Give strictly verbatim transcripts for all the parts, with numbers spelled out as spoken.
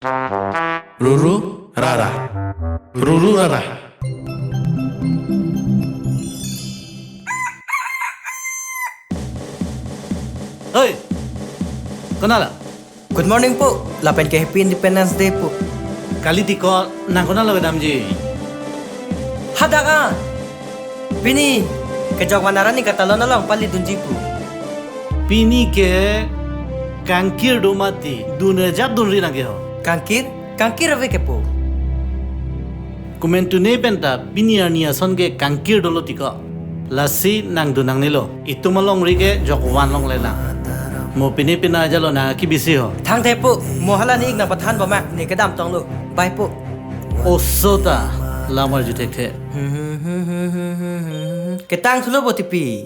Ruru rara. Ruru rara. Hei, konatlo? Good morning po. Lapen ke Happy Independence Day po. Kali tiko nang konatlo kedamji? Hadak an. Pini kejok van arni katalon along pali dunji po. Pini ke kangkir do mati, dun ajat dunri nang ke ho. Kangkir? Kangkir ave ke po. Komantu ne penta pini arni ason ke kangkir dolo tiko. Lasi nang dun nangnelo. Itum alongri ke jok van longlelang. Mo pine pina ajatlo nang kebisi ho. Thangthe po. Mo hala ne ik nangpathan bom ma, ne kedam tonglo. Bye po. Oso ta lamar juthekthe. Ketang thulo bo tipi.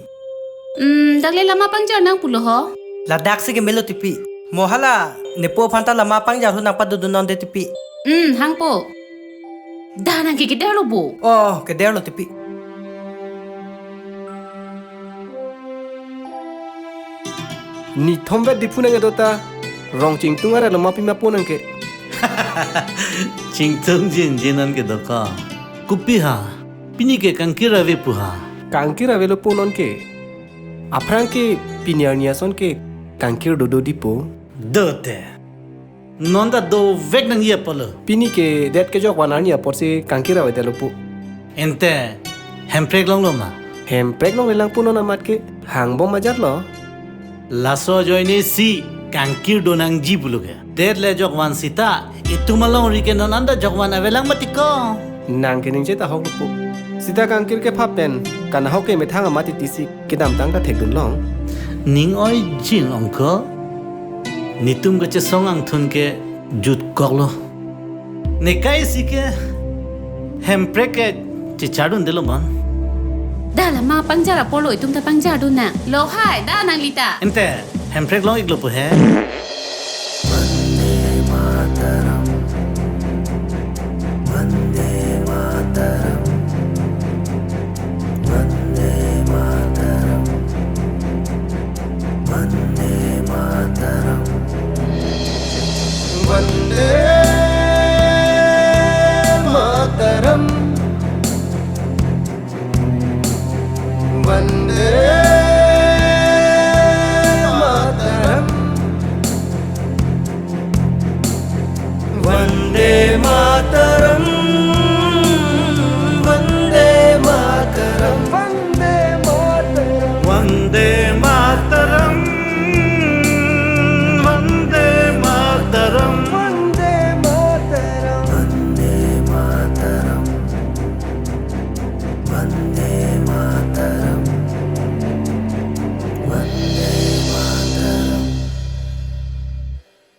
Hmm, dak le lama pangjar nang pulo ho. Ladak si ke melo tipi. Mo hala nepo aphan ta lama pangjar ho nangpadodun non de tipi. Hmm, hang po. Dah nang ke kederlo bo. Oh, kederlo tipi. Nithom vet dipu nang edo ta rong chingtung arat lama pima po nang ke. Chingtung jinjin an ke doka. Kopi ha? Pini ke kangkir ave pu ha. Kangkir avelo po non ke. Aphrang ke pini arni ason ke kangkir dodo di po. Do te. Non ta dovek nangji apotlo. Pini ke det kejok van arni apotsi kangkir avedetlo po. Ante hemprek longlo ma? Hemprek longlelang po non amat ke, hang bom ajatlo. Laso ajoine si kangkir do nangji pulo ke. Det le jok van sita, itum alongri ke non anta jok van avelang mati ko. Nang ke ningje ta ahoklo po. Sita kangkir kephap pen, kanahok ke methang amat titi si kedamtang ta thekdun long. Ning oi jin ong ko. Nitum kachesong angthun ke jutkoklo. Nekai si ke hemprek ke chechardundelo bon. Dah lama pangjar apotlo itum ta pangjar dun nang. Lo hai, dah nang lita. Ante hemprek long iklo po he.